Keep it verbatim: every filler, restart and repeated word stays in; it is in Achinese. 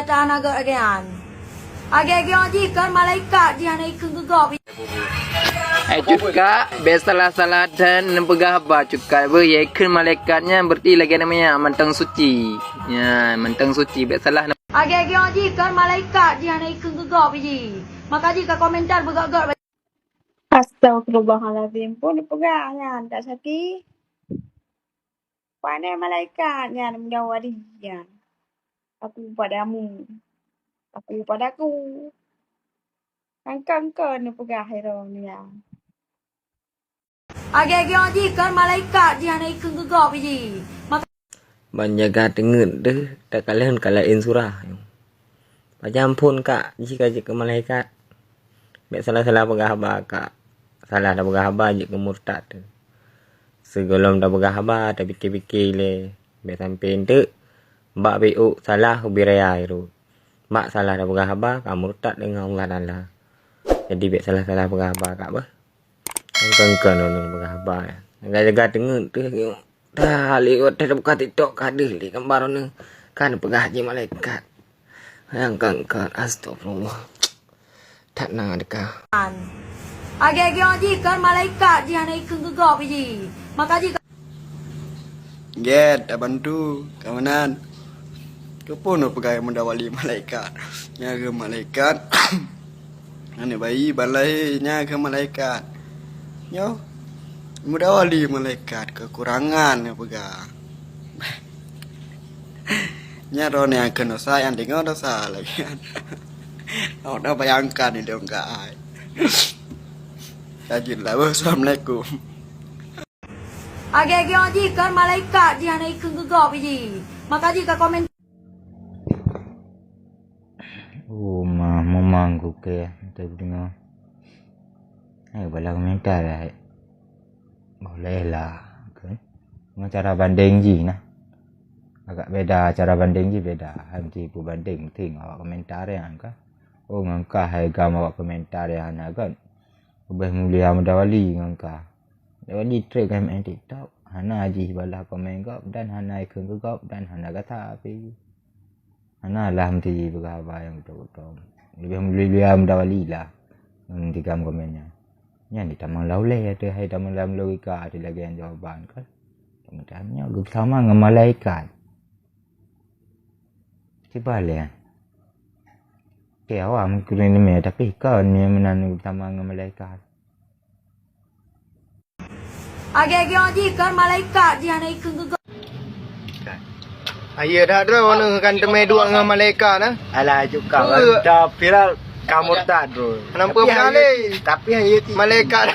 Tahan agak agean. Agak-agak jih kan malaikat jih hana ikheun keu gob. Eh, Cut Kak, bèk salah-salah dan neupeugah haba Cut Kak. Beuh, ya ikheun malaikat nyan berarti lagèe nama nyan, mantong suci. Ya, mantong suci, bèk salah. Agak-agak jih kan malaikat jih hana ikheun keu gob jih. Maka jih ka komentar beugok-gok. Astagfirullahalazim. Pun neupeugah nyan, tak sakit. Pane malaikat nyan meudawali nyan. Aku padamu. Aku padaku. Angka-angka neupeugah Herod nyan. Agak-agak jih kan malaikat jih hana ikheun keu gob jih. Maka ban jaga teungeut deuh, takalon ka laén surah. Pajan phon Kak, jih ka jeuet keu malaikat. Bèk salah-salah peugah haba Kak. Salah tapeugah haba jeuet keu murtad teuh. Sigohlom tapeugah haba, tapike-pike lé. Bèk sampoe enteuk bak B O salah ubé raya rot. Bak salah tapeugah haba, ka murtad deungon Allah Taala. Jadi bèk salah-salah peugah haba Kak beuh. Kon-kon lôn peugah haba. Jaga-jaga teungeut teuh. Dah lé watèe tabuka TikTok ka deuh lé gambar nyoe. Kan peugah jih malaikat. Nyang kon-kon, astagfirullah. That na deukah. Agak-agak jih kan malaikat jih hana ikheun keu gob jih. Maka jih ka- Gèt, tabantu, kawanan. Keupeue neupeugah meudawali malaikat? Nyan keuh malaikat. Aneuk bayi ban lahé nyan keuh malaikat. Nyoe meudawali malaikat keukurangan neupeugah. Nyan droeneuh nyang kheun dosa, nyang deungoe dosa lagèe nyan. Awak dah bayangkan idong ka ai. Tajin lah, assalamualaikum. Agak-agak jih kan malaikat jih hana ikheun keu gob jih. Maka jih ka komen. Oh, ma, memang kukeh, tapi dengar. Eh, balah komentar lah. Boleh lah, kan? Cuma cara banding jih nah. Agak beda, cara banding jih beda. Hai, mesti ku banding, mesti awak komentar nyan kan. Oh, ngon kah hai gam awak komentar nyan nah kan. Leubeh mulia meudawali ngon kah. Jadi trek ka main TikTok, hana jih balah komen gob dan hana ikheun keu gob dan hana gata pi. Hana lah meuti jih peugah haba nyang beutôi-beutôi. Leubeh mulia meudawali lah ngon tigam komen nyan. Nyan di tamong lam ulèe ateueh hai tamong lam logika ateueh lagèe nyan jawaban kan. Teuma nyoe geubeusama ngon malaikat. Sibalèe. Oke, awak meukeureueng ileumèe, tapi kon meunan geubeusama ngon malaikat. Agak-agak jih kan malaikat jih hana ikheun keu gob. Ayo dah droe neuh kan teumé duek ngon malaikat nah. Alah, juk ka mantap viral ka murtad, bro. Nampak kali. Tapi hanya malaikat.